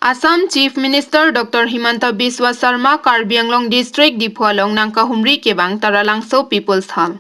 Assam Chief Minister Dr. Himanta Biswa Sarma Karbi Anglong District Diphu along nangka humri kebang Taralangso People's Hall.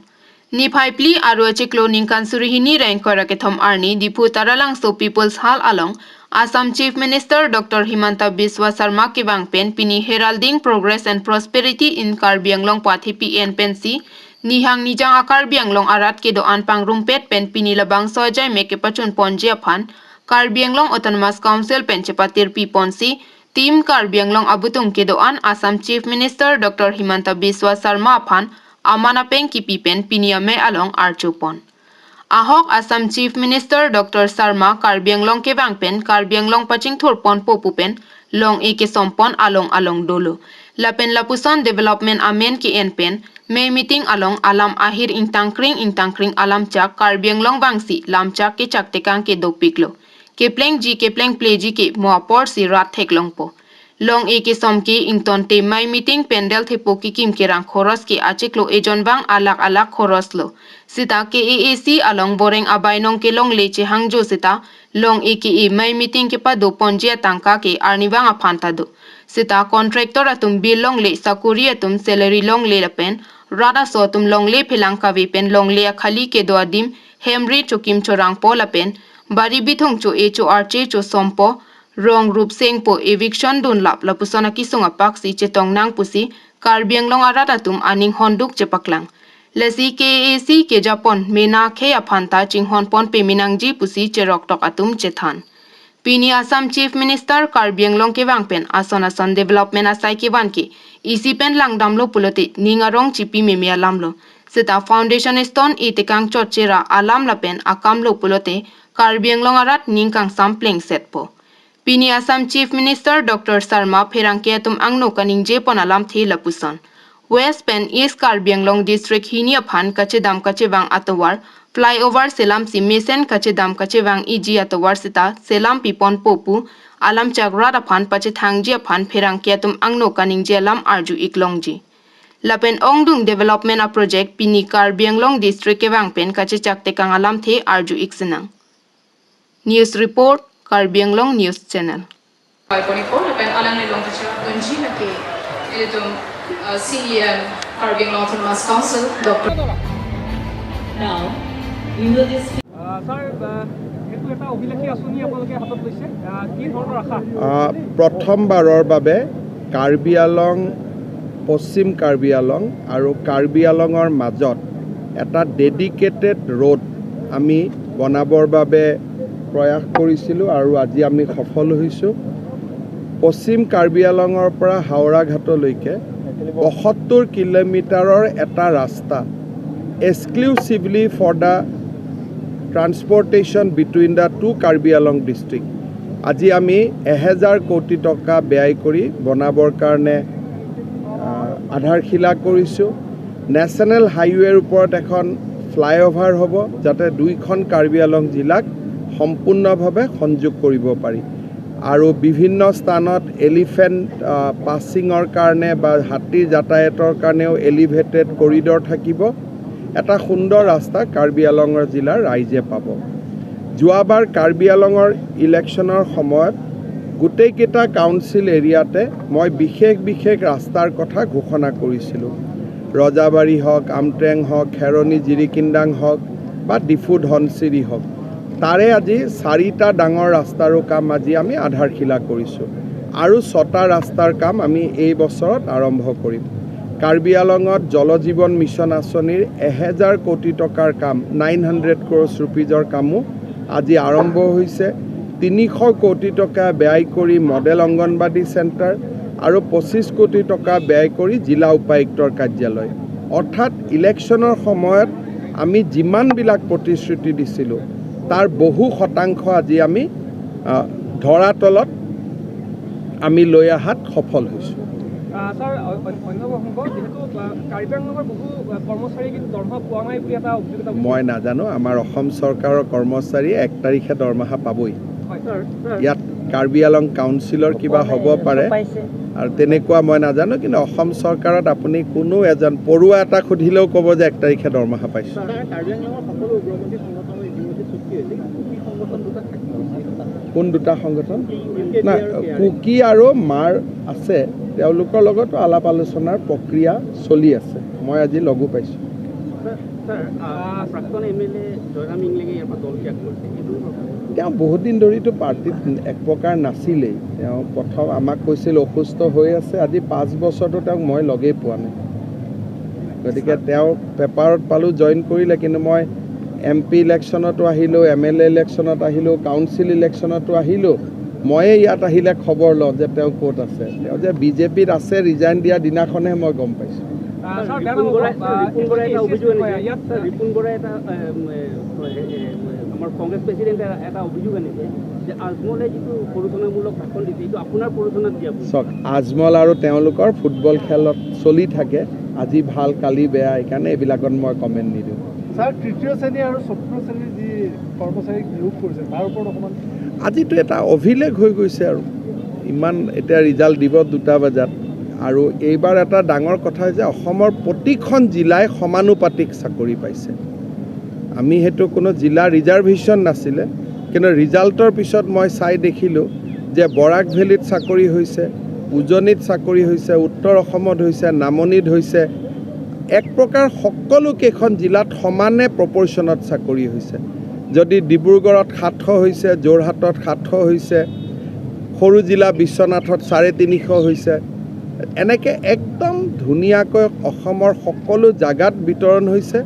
Ni phaipli aru achiklo ningkan surihini rank kethom arni Diphu Taralangso People's Hall along Assam Chief Minister Dr. Himanta Biswa Sarma kebang pen pini heralding progress and prosperity in Karbi Anglong pathi PN pensi nihang nijang akar Karbi Anglong arat ke do anpang rumpet pen pini labang sojai meke pachun ponji aphan Karbi Anglong Autonomous Council pen chepatir pi ponsi team Karbi Anglong abutung ke do an Assam Chief Minister Dr. Himanta Biswa Sarma aphan amana peng ki pi pen pini ame along archupon. Ahok Assam Chief Minister Dr. Sarma Karbi Anglong ke bangpen Karbi Anglong paching thurpon popupen long e ke sompon along along dolo. Lapen lapuson development amen ki enpen may meeting along alam ahir ingtangkring alam chak Karbi Anglong bangsi lam chak ke chak tekang ke dopiklo. Kepleng ji kepleng pleji ke moapor si rat theklong po. Long e ke somki ington te mai meeting pendel thepo ki kim ke rang khoros ke achiklo ejon bang alak alak khoros lo. Sita ke AAC along boreng abai nong ke long leche hangjo sita long e ke e mai meeting ke pa do ponjia tangka ke arni bang aphanta do. Sita contractor atum bill long le sakuri atum salary long le lapen rada so atum long le philang kavi pen long le khali ke do adim hemri chokim chorang po lapen bari bithong cho e cho arche cho sompo rong rup seng po eviction dun lap lapusona kisunga paksi chetong nang pusi Karbi Anglong arat atum aning honduk chepaklang. Lasi KAC ke Japon mena khe aphanta chinghon pon pe minangji pusi cherok tok atum chethan. Pini Assam Chief Minister Karbi Anglong ke wangpen ason ason development asai ke wanke isi pen langdamlo pulote ningarong chipi memia lamlo. Sita foundation stone itekang chotchera alam lapen akamlo pulote Karbi Anglong arat ningkang sampling set po. Pini Assam Chief Minister Dr. Sarma pherangke atum angno kaning je pon alam the lapuson. West Pen East Karbi Anglong District hini aphan kache dam kache wang atowar flyover selam si mesen kache dam kache wang iji atowar sita selam pipon popu alam chagrat aphan pache thangji aphan pherangke atum angno kaning je alam arju iklongji. Lapen ongdung development a project pini Karbi Anglong District ke wangpen kache chakte kang alam the arju iksinang. News report Karbi Anglong News Channel. 5.4 lapen alang ni long tacha unji na ke ilitum CEM Karbi Anglong Autonomous Council Dr. Now, we will just sir, সেইটো এটা অভিলেখী আঁচনি আপোনালোকে হাতত লৈছে, কি ধৰণৰ আশা? প্ৰথমবাৰৰ বাবে কাৰ্বি আলং, পশ্চিম কাৰ্বি আলং আৰু কাৰ্বি আলঙৰ মাজত এটা ডেডিকেটেড ৰোড আমি বনাবৰ বাবে প্ৰয়াস কৰিছিলোঁ আৰু আজি আমি সফল হৈছোঁ। পশ্চিম কাৰ্বি আলঙৰ পৰা হাওৰাঘাটলৈকে 75 কিলোমিটাৰৰ এটা ৰাস্তা exclusively for the transportation between the two Karbi Anglong district আজি আমি 1000 কোটি টকা ব্যয় কৰি বনাবৰ কাৰণে আধাৰশিলা কৰিছোঁ। নেশ্যনেল হাইৱেৰ ওপৰত এখন ফ্লাইঅভাৰ হ'ব, যাতে দুইখন কাৰ্বি আলং জিলাক সম্পূৰ্ণভাৱে সংযোগ কৰিব পাৰি আৰু বিভিন্ন স্থানত এলিফেণ্ট পাছিঙৰ কাৰণে বা হাতীৰ যাতায়াতৰ কাৰণেও এলিভেটেড কৰিডৰ থাকিব। এটা সুন্দৰ ৰাস্তা কাৰ্বি আলঙৰ জিলাৰ ৰাইজে পাব। যোৱাবাৰ কাৰ্বি আলঙৰ ইলেকশ্যনৰ সময়ত গোটেইকেইটা কাউন্সিল এৰিয়াতে মই বিশেষ বিশেষ ৰাস্তাৰ কথা ঘোষণা কৰিছিলোঁ। ৰজাবাৰী হওক, আমট্ৰেং হওক, খেৰণি জিৰিকিন্দাং হওক বা ডিফু ধনশিৰি হওক, তাৰে আজি চাৰিটা ডাঙৰ ৰাস্তাৰো কাম আজি আমি আধাৰশিলা কৰিছোঁ আৰু ছটা ৰাস্তাৰ কাম আমি এই বছৰত আৰম্ভ কৰিম। কাৰ্বি আলঙত জল জীৱন মিছন আঁচনিৰ 1000 কোটি টকাৰ কাম, 900 ক্ৰ'ৰ্ছ ৰুপিজৰ কামো আজি আৰম্ভ হৈছে। 300 কোটি টকা ব্যয় কৰি মডেল অংগনবাদী চেণ্টাৰ আৰু 25 কোটি টকা ব্যয় কৰি জিলা উপায়ুক্তৰ কাৰ্যালয়। অৰ্থাৎ ইলেকশ্যনৰ সময়ত আমি যিমানবিলাক প্ৰতিশ্ৰুতি দিছিলোঁ, তাৰ বহু শতাংশ আজি আমি ধৰাতলত আমি লৈ অহাত সফল হৈছোঁ। ছাৰ, অন্য প্ৰসংগ, যিহেতু কাৰ্বি আংলঙৰ বহু কৰ্মচাৰী কিন্তু দৰমহা পোৱা নাই বুলি এটা অভিযোগ এটা মই নাজানো, আমাৰ অসম চৰকাৰৰ কৰ্মচাৰীয়ে 1 তাৰিখে দৰমহা পাবই। হয় ছাৰ, ছাৰ। ইয়াত কাৰ্বি আলং কাউন্সিলৰ কিবা হ'ব পাৰে আৰু তেনেকুৱা মই নাজানো, কিন্তু অসম চৰকাৰত আপুনি কোনো এজন পৰুৱা এটা সুধিলেও ক'ব যে 1 তাৰিখে দৰমহা পাইছোঁ। কাৰ্বি আংলঙৰ সকলো উগ্ৰপন্থী সংগঠনৰ ইতিমধ্যে চুক্তি হৈছে, কিন্তু কুকি সংগঠন দুটা থাকি গৈছে। কোন দুটা সংগঠন না, কুকি আৰু মাৰ আছে, তেওঁলোকৰ লগতো আলাপ আলোচনাৰ প্ৰক্ৰিয়া চলি আছে। মই আজি লগো পাইছোঁ। প্ৰাক্তন এম এল এ জয়ৰাম ইংলেঙে ইয়াৰ পৰা দল ত্যাগ কৰিছে। এইটো তেওঁ বহুত দিন ধৰিতো পাৰ্টীত এক প্ৰকাৰ নাছিলেই। তেওঁ প্ৰথম আমাক কৈছিল অসুস্থ হৈ আছে। আজি 5 বছৰতো তেওঁক মই লগেই পোৱা নাই। গতিকে তেওঁ পেপাৰত পালোঁ জইন কৰিলে, কিন্তু মই এম পি ইলেকশ্যনতো আহিলোঁ, এম এল এ ইলেকশ্যনত আহিলোঁ, কাউন্সিল ইলেকশ্যনতো আহিলোঁ। ময়ে ইয়াত আহিলে খবৰ লওঁ যে তেওঁ ক'ত আছে। তেওঁ যে বিজেপিত আছে ৰিজাইন দিয়া দিনাখনহে মই গম পাইছোঁ। ছাৰ, বেয়া ৰিপুণ নাপাব, বৰাই, ৰিপুণ বৰাই এটা অভিযোগ আনিছে। ইয়াত ৰিপুণ বৰাই এটা আমাৰ কংগ্ৰেছ প্ৰেচিডেণ্টে এটা অভিযোগ আনিছে যে আজমলে যিটো প্ৰৰোচনামূলক ভাষণ দিছে, এইটো আপোনাৰ প্ৰৰোচনাত দিয়া বুলি। চাওক, আজমল আৰু তেওঁলোকৰ ফুটবল খেলত চলি থাকে, আজি ভাল কালি বেয়া, সেইকাৰণে এইবিলাকত মই কমেণ্ট নিদিওঁ। ছাৰ, তৃতীয় শ্ৰেণী আৰু চতুৰ্থ শ্ৰেণীৰ যি কৰ্মচাৰীক নিয়োগ কৰিছে তাৰ ওপৰত অকণমান। আজিতো এটা অভিলেখ হৈ গৈছে আৰু ইমান এতিয়া ৰিজাল্ট দিব 2টা বজাত। আৰু এইবাৰ এটা ডাঙৰ কথা হৈছে অসমৰ প্ৰতিখন জিলাই সমানুপাতিক চাকৰি পাইছে। আমি সেইটো কোনো জিলা ৰিজাৰ্ভেশ্যন নাছিলে, কিন্তু ৰিজাল্টৰ পিছত মই চাই দেখিলোঁ যে বৰাক ভেলীত চাকৰি হৈছে, উজনিত চাকৰি হৈছে, উত্তৰ অসমত হৈছে, নামনিত হৈছে। এক প্ৰকাৰ সকলো কেইখন জিলাত সমানে প্ৰপৰ্শ্যনত চাকৰি হৈছে। যদি ডিব্ৰুগড়ত 700 হৈছে, যোৰহাটত 700 হৈছে, সৰু জিলা বিশ্বনাথত 350 হৈছে, এনেকৈ একদম ধুনীয়াকৈ অসমৰ সকলো জাগাত বিতৰণ হৈছে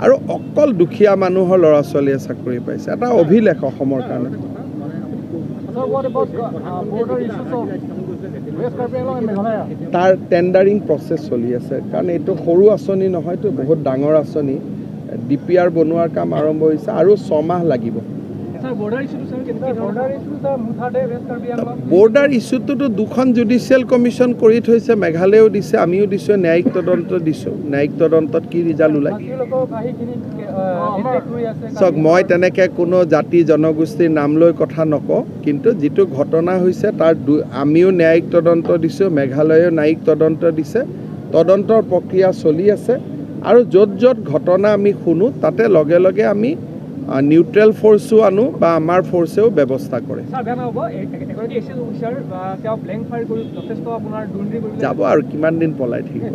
আৰু অকল দুখীয়া মানুহৰ ল'ৰা ছোৱালীয়ে চাকৰি পাইছে। এটা অভিলেখ অসমৰ কাৰণে। Sir, what about border issues of West Karbi Anglong and Meghalaya? তাৰ টেণ্ডাৰিং প্ৰচেছ চলি আছে, কাৰণ এইটো সৰু আঁচনি নহয়তো, বহুত ডাঙৰ আঁচনি। ডিপিআৰ বনোৱাৰ কাম আৰম্ভ হৈছে আৰু 6 মাহ লাগিব। ছাৰ, বৰ্ডাৰ ইছ্যুটো ছাৰ কেনেকৈ? Border issues are Muthade, West Karbi Anglong. Border ইছ্যুটোতো দুখন জুডিচিয়েল কমিশ্যন কৰি থৈছে, মেঘালয়েও দিছে, আমিও দিছোঁ, ন্যায়িক তদন্ত দিছোঁ। ন্যায়িক তদন্তত কি ৰিজাল্ট ওলায়। বাকী লোকক আহিখিনি এটেক কৰি আছে। চাওক, মই তেনেকৈ কোনো জাতি জনগোষ্ঠীৰ নাম লৈ কথা নকওঁ, কিন্তু যিটো ঘটনা হৈছে তাৰ আমিও ন্যায়িক তদন্ত দিছোঁ, মেঘালয়েও ন্যায়িক তদন্ত দিছে। তদন্তৰ প্ৰক্ৰিয়া চলি আছে আৰু য'ত য'ত ঘটনা আমি শুনো তাতে লগে লগে আমি নিউট্ৰেল ফ'ৰ্চো আনো বা আমাৰ ফ'ৰ্চেও ব্যৱস্থা কৰে। ছাৰ, বেয়া নাপাব, এগৰাকী এ চি এছ অফিচাৰ, তেওঁ ব্লেংক ফায়াৰ কৰি যথেষ্ট আপোনাৰ দুৰ্নীতি কৰি যাব আৰু কিমান দিন পলাই থাকিব।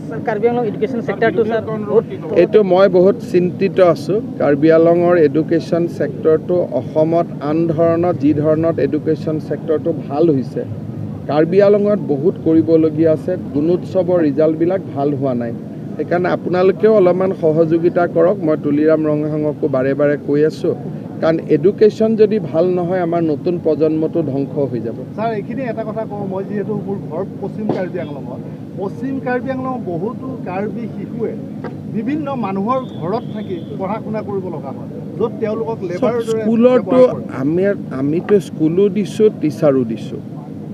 ছাৰ, কাৰ্বি আংলং এডুকেশ্যন ছেক্টৰটো ছাৰ বহুত এইটো মই বহুত চিন্তিত আছোঁ। কাৰ্বি আংলঙৰ এডুকেশ্যন ছেক্টৰটো অসমত আন ধৰণত যি ধৰণত এডুকেশ্যন ছেক্টৰটো ভাল হৈছে, কাৰ্বি আংলঙত বহুত কৰিবলগীয়া আছে। গুণোৎসৱৰ ৰিজাল্টবিলাক ভাল হোৱা নাই, সেইকাৰণে আপোনালোকেও অলপমান সহযোগিতা কৰক। মই তুলিৰাম ৰংহাঙকো বাৰে বাৰে কৈ আছোঁ, কাৰণ এডুকেশ্যন যদি ভাল নহয় আমাৰ নতুন প্ৰজন্মটো ধ্বংস হৈ যাব। ছাৰ, এইখিনি এটা কথা কওঁ, মই যিহেতু মোৰ ঘৰ পশ্চিম কাৰ্বি আংলঙত, পশ্চিম কাৰ্বি আংলঙৰ বহুতো কাৰ্বি শিশুৱে বিভিন্ন মানুহৰ ঘৰত থাকি পঢ়া শুনা কৰিব লগা হয়, য'ত তেওঁলোকক লেবাৰৰ দৰে স্কুলতো ব্যৱহাৰ কৰে। আমিতো স্কুলো দিছোঁ, টিচাৰো দিছোঁ,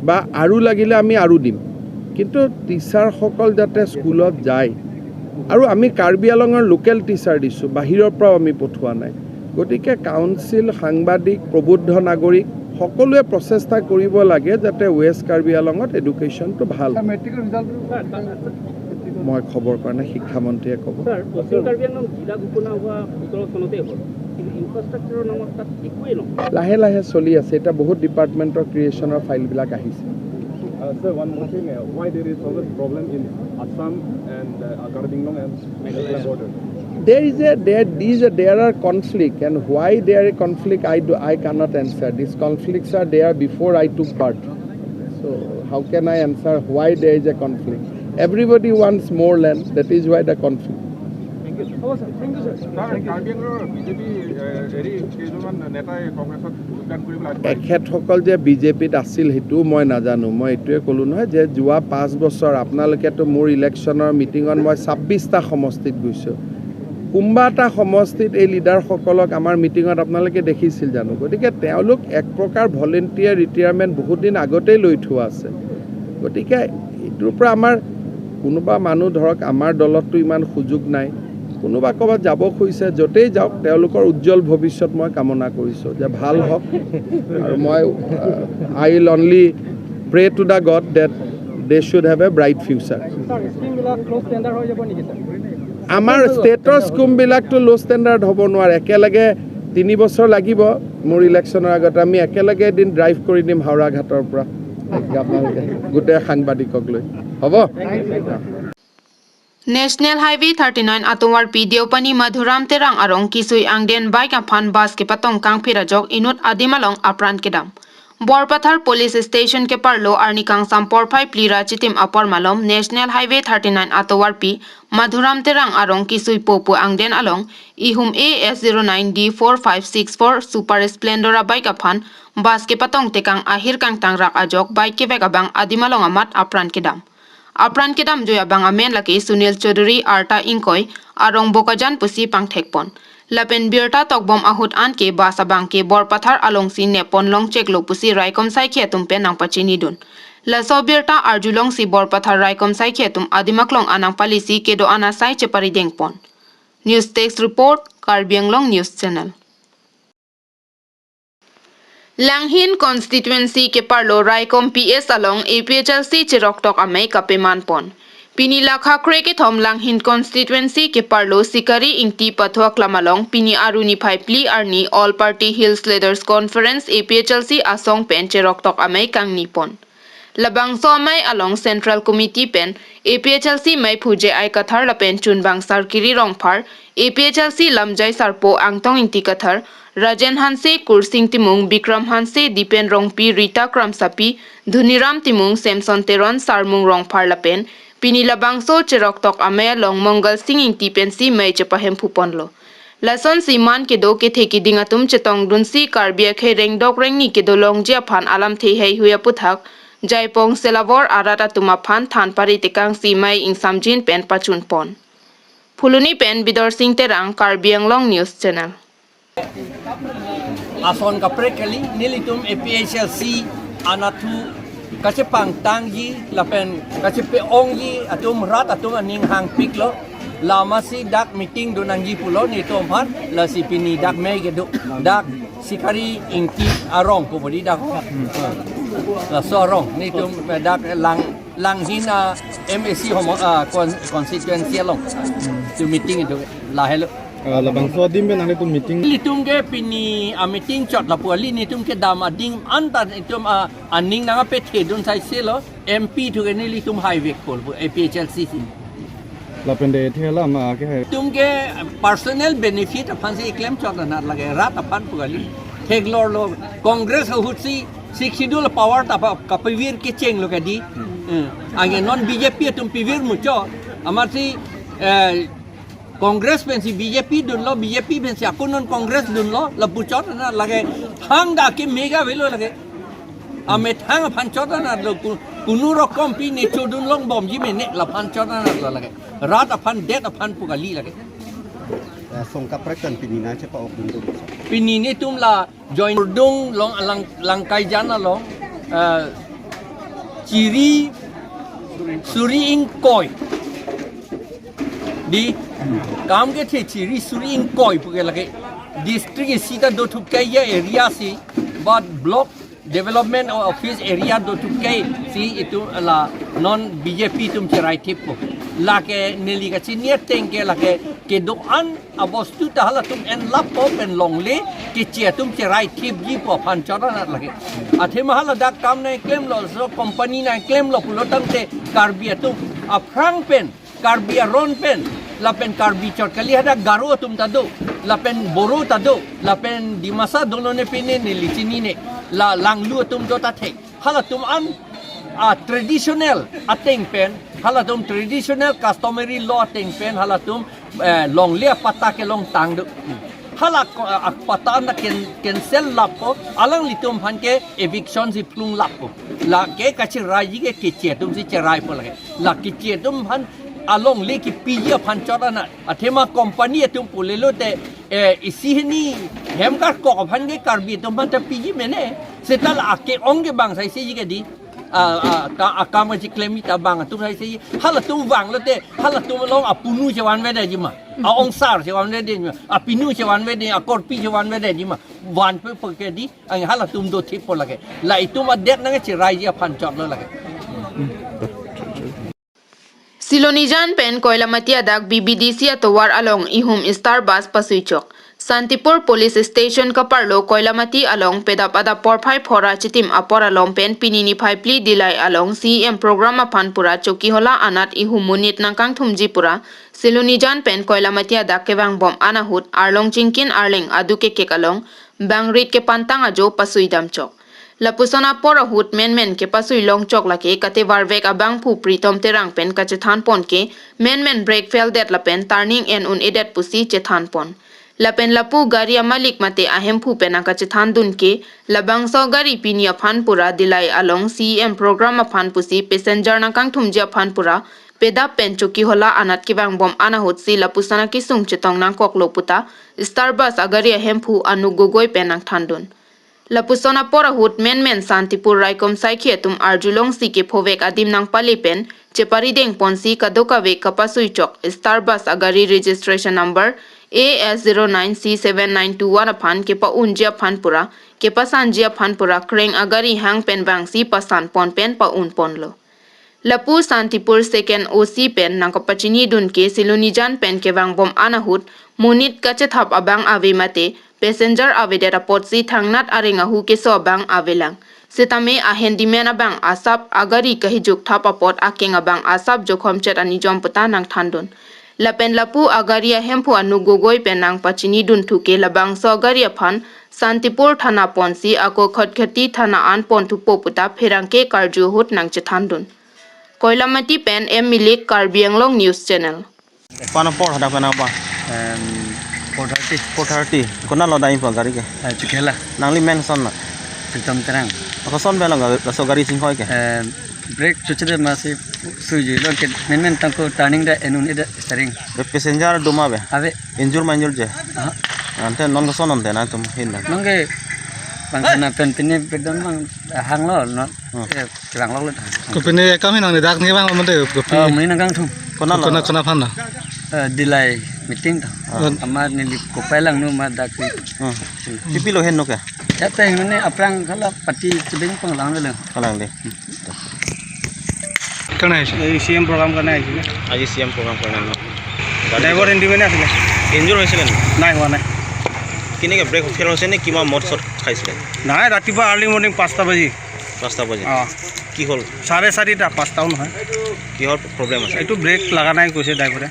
বা আৰু লাগিলে আমি আৰু দিম, কিন্তু টিচাৰসকল যাতে স্কুলত যায়। আৰু আমি কাৰ্বি আংলঙৰ লোকেল টিচাৰ দিছোঁ, বাহিৰৰ পৰাও আমি পঠোৱা নাই। গতিকে কাউন্সিল, সাংবাদিক, প্ৰবুদ্ধ নাগৰিক সকলোৱে প্ৰচেষ্টা কৰিব লাগে যাতে ৱেষ্ট কাৰ্বি আংলঙত এডুকেশ্যনটো ভাল ছাৰ, মেট্ৰিকৰ ৰিজাল্ট মই খবৰ কৰা নাই, শিক্ষামন্ত্ৰীয়ে ক'ব। ছাৰ, পশ্চিম কাৰ্বি আংলং জিলা ঘোষণা হোৱা 17 চনতে হ'ল, কিন্তু ইনফ্ৰাষ্ট্ৰাকচাৰৰ নামত তাত একোৱেই নহয়। লাহে লাহে চলি আছে। এতিয়া বহুত ডিপাৰ্টমেণ্টৰ ক্ৰিয়েশ্যনৰ ফাইলবিলাক আহিছে। Sir, one more thing. Why there is always problem in Assam and Karbi Anglong and Meghalaya border? There is a there these there are conflict, and why there are conflict, I cannot answer. These conflicts are there before I took birth, so how can I answer why there is a conflict? Everybody wants more land. That is why the conflict. হ'ব sir, thank you sir. Sir, Karbi আংলঙৰ BJP হেৰি কেইজনমান নেতাই কংগ্ৰেছত যোগদান কৰিবলৈ আগবাঢ়িছে। এখেতসকল যে বিজেপিত আছিল সেইটোও মই নাজানো। মই এইটোৱে ক'লোঁ নহয় যে যোৱা 5 বছৰ আপোনালোকেতো মোৰ ইলেকশ্যনৰ মিটিঙত মই 26টা সমষ্টিত গৈছোঁ। কোনোবা এটা সমষ্টিত এই লিডাৰসকলক আমাৰ মিটিঙত আপোনালোকে দেখিছিল জানো? গতিকে তেওঁলোক এক প্ৰকাৰ ভলেণ্টিয়াৰ ৰিটায়াৰমেণ্ট বহুত দিন আগতেই লৈ থোৱা আছে। গতিকে এইটোৰ পৰা আমাৰ কোনোবা মানুহ ধৰক আমাৰ দলততো ইমান সুযোগ নাই, কোনোবা ক'ৰবাত যাব খুজিছে, য'তেই যাওক, তেওঁলোকৰ উজ্জ্বল ভৱিষ্যত মই কামনা কৰিছোঁ যে ভাল হওক। আৰু মই I will only pray to the God that they should have a bright future. Sir, স্কিমবিলাক ল' ষ্টেণ্ডাৰ্ড হৈ যাব নেকি ছাৰ? আমাৰ ষ্টেটৰ স্কিমবিলাকতো ল' ষ্টেণ্ডাৰ্ড হ'ব নোৱাৰে। একেলগে 3 বছৰ লাগিব মোৰ ইলেকশ্যনৰ আগতে। আমি একেলগে এদিন ড্ৰাইভ কৰি দিম হাওৰাঘাটৰ পৰা আপোনালোকে গোটেই সাংবাদিকক লৈ, হ'ব। National Highway 39 atowar P Deopani Madhuram Terang arong kisui angden bike aphan bus ke patong kang phirajok inut adimalong apran kedam. Borpathar Police Station ke parlo arni kang sampor phai plira chitim apor malom National Highway 39 atowar P Madhuram Terang arong kisui popu angden along ihum AS09D4564 Super Splendora bike aphan bus ke patong tekang ahir kang tangrak ajok bike ke vegabang adimalong amat apran kedam. Apran kedam joya bang amen laki Sunil Chaudhary Arta Inkoi arong Bokajan pusi pangthekpon. Lapen birta tokbom ahut an ke basa bang ke Borpathar along si nepon long cheklo pusi raikom sai khetum pe nang pachini dun. Laso birta arjulong si Borpathar raikom sai khetum adimaklong anang palisi kedo ana sai chepari dengpon. News Text Report, Karbi Anglong News Channel. Langhin constituency ke parlo Raikom PS along APHLC chiroktok amei kapeman pon. Pini lakha kre ke thom Langhin constituency ke parlo Sikari ingti pathwa klamalong pini aruni phaipli arni All Party Hills Leaders Conference APHLC asong pen chiroktok amei kangni pon. Labang so amei along Central Committee pen APHLC mai phuje ai kathar lapen chunbang sarkiri rongphar APHLC lamjai sarpo angtong ingti kathar Rajen Hanse, Kursing Timung, Bikram Hanse, Dipen Rongpi, Rita Kramsapi, Dhuniram Timung, Samson Teron, Sarmung Rongphar lapen Pini labangso cherok tok ame long Mangal Singh ingti pen si mai chepahem phuponlo. Lason siman ke do ke theki dingatum chetong dunsi karbia khe rengdok rengni ke do long jia phan alam the hei huya puthak jaipong selabor arata tuma phan than pari tekang si mai ingsamjin pen pachun pon. Phuluni pen Bidor Singh Terang, Karbi Anglong News Channel. Ason kaprekali nilitum APHLC anatu kasi pangtangji lapen kasi peongji atum rat atum aning hang piklo lama si dak meeting dunangji pulo ni tum har la si pini dak me gedu dak sikari ingti arong ko bodi dak la sorong ni tum dak lang lang hina MAC homo constituency long tu meeting itu la hello labang so dim ben ane tu meeting litum ke pini a meeting chot la puali ni tum ke dam ading antar itum aning nanga pe thedun sai se lo MP thu ke ni litum highway kol APHLC la pende thela ma ke tum ke personal benefit aphan se claim chot na lage rat aphan puali theglor lo Congress hutsi six schedule power ta kapivir ke cheng lo ke di ange non BJP tum pivir mucho amar si Congress pensi BJP dunlo BJP pensi aku non Congress dunlo la puchot na lage thang da ke mega velo lage ame thang phan chot na lo kunu rokom pi ne chodun long bom ji me ne la phan chot na lage rat aphan det aphan pugali lage song kaprekan pinina che pa ok dun pini ne tum la join dung long lang langkai jana long chiri suri ing koi di काम के थे चिरी सुरी इन कोई पुके लगे district Sita दो थुपके ये area सी बाद block development office area दो थुपके सी इतु ला नॉन बीजेपी तुम चराई थे पो लाके नेली का चिनिया टेंके लाके के दो अन अबस्तु तहला तुम एन लाप पो एन लोंगले के चिया तुम चराई थे जी पो फन चरा ना लगे अथे महला दाक काम नहीं क्लेम लो सो कंपनी ना क्लेम लो पुलोतम ते कार्बिया तुम अफ्रांग pen कार्बिया Ron pen lapen karbi chot kali hada garo tum tado lapen boro tado lapen dimasa dono ne pene ne lichini ne la langlu tum do ta the hala tum an a traditional ateng pen hala tum traditional customary law ateng pen hala tum long le pata ke long tang do hala pata na cancel lapo alang litum phan ke eviction si plung lapo la ke kachi rai ke che tum si cherai po lage la ki che tum phan along le ki pija phan chora na athema company tum pulelo te isihni hemkar ko phan ge karbi tum phan ta piji mene setal ake ongge bang sai se ji ke di ka akam ji claim ta bang tum sai se hala tum wang lo te hala tum long apunu chewan ve de ji ma a ong sar chewan ve de a pinu chewan ve de a korpi chewan ve de ji ma wan pe pe ke di ang hala tum do thik po lage la itum a det na ge rai ji phan chot lo lage. Silonijan pen Koilamatia dak BBDC atowar along ihum star bus pasuichok. Santipur Police Station kaparlo Koilamati along pedap ada porphai phora chitim apor along pen pinini phaipli dilai along CM program aphan pura chokihola anat ihu munit nangkang thumji pura Silunijan pen Koilamati ada kewang bom anahut arlong chingkin arling adu ke kek along bangrit ke pantang ajo pasui damchok. Lapusana pora hut men men ke pasui long chok lake kate warvek abang phu pritom terang pen kachethan pon ke men men break fail det lapen turning en un edet pusi chethan pon. Lapen lapu gari malik mate ahem phu pena kachethan dun ke labang so gari pini aphan pura dilai along CM program aphan pusi passenger nakang thumji aphan pura peda pen choki hola anat kibang bom anahut si lapusana ki sung chetong nang kok loputa star bus agari ahem phu anu gogoi penang thandun. Lapusana porahut men men Santipur Raikom Saikhetum Arjulong si ke phovek adim nang palipen chepari deng ponsi kadoka ve kapasui chok star bus agari registration number AS09C7921 aphan ke pa unjia phanpura ke pasanjia phanpura kreng agari hang pen bang si pasan pon pen pa un ponlo. Lapu Santipur second OC pen nangkapachini dun ke Silunijan pen ke bang bom anahut munit kachethap abang ave mate passenger ave dera potsi thangnat arenga hu ke so abang avelang sitame ahen dimen abang asap agari kahijuk thapapot akeng abang asap jokhom chet ani jomputa nang thandun. Lapen lapu agaria hemphu anu gogoi penang pachini dun thuke labang so agaria phan Santipur thana ponsi ako khatkhati thana an ponthu poputa pherangke karju hut nang chethandun. Koilamati pen M Milik Karbi Anglong News Channel. Pana por hada pana pa 4:30 4:30 kona lo dai pa gari ke chukela nangli men son na pritam terang ako son bela ga so gari sing hoi ke brake chuchde ma se suji lo ke men men tangko turning da enun ida steering be passenger duma be ave injur manjur je ante non ko son on de na tum hin na nongge bangkana pen pini breakdown bang hang lo no bang lo ko pini kami nang dak ni bang mo de ko pi muni nang thum kona kona kona phan na dilai meeting ta amar ni ko pailang no ma dak pipi lo hen no ke ya ta hing ne aprang khala pati chibing pang lang le kalang le kana ai CM program kana ai আজি CM program kana no driver ইন্ডিমেনে আছিল injure হৈছিল নাই হোৱা নাই কেনেকৈ brake fail হৈছে নে কিবা মদ চদ খাইছিলে নাই ৰাতিপুৱা আৰ্লি মৰ্ণিং 5টা বাজি 5টা বাজি কি হ'ল 4:30 5টাও নহয় কিহৰ প্ৰব্লেম আছে এইটো ব্ৰেক লগা নাই কৈছে ড্ৰাইভাৰে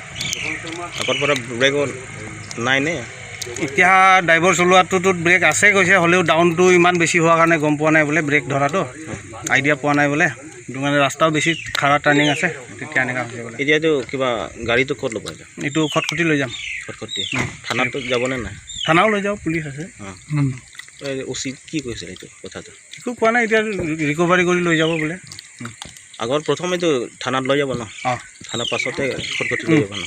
আগৰ পৰা ব্ৰেক নাই নে এতিয়া ড্ৰাইভাৰ চলোৱাটোত ব্ৰেক আছে কৈছে হ'লেও ডাউনটো ইমান বেছি হোৱাৰ কাৰণে গম পোৱা নাই বোলে ব্ৰেক ধৰাটো আইডিয়া পোৱা নাই বোলে সেইটো কাৰণে ৰাস্তাও বেছি খাৰা টাৰ্ণিং আছে তেতিয়া এনেকুৱা হৈছে বোলে এতিয়াতো কিবা গাড়ীটো ক'ত ল'ব এইটো খটখটি লৈ যাম খটখটি থানাতো যাবনে নাই থানাও লৈ যাওঁ পুলিচ আছে অ' কি কৈছিল এইটো কথাটো একো কোৱা নাই এতিয়া ৰিকভাৰী কৰি লৈ যাব বোলে আগৰ প্ৰথমেতো থানাত লৈ যাব ন থানাৰ পাছতে খটখটি লৈ যাব ন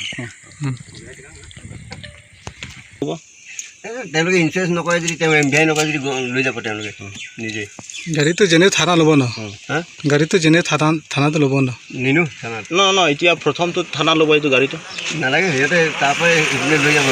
তেওঁলোকে ইঞ্চুৰেঞ্চ নকৰে যদি তেওঁ এম ভি আই নকৰে যদি লৈ যাব তেওঁলোকে নিজে গাড়ীটো যেনে থানা ল'ব ন গাড়ীটো যেনে থানাটো ল'ব ন নিনো থানাত ন ন এতিয়া প্ৰথমটো থানা ল'ব এইটো গাড়ীটো নালাগে সিহঁতে তাৰপৰাই লৈ যাব।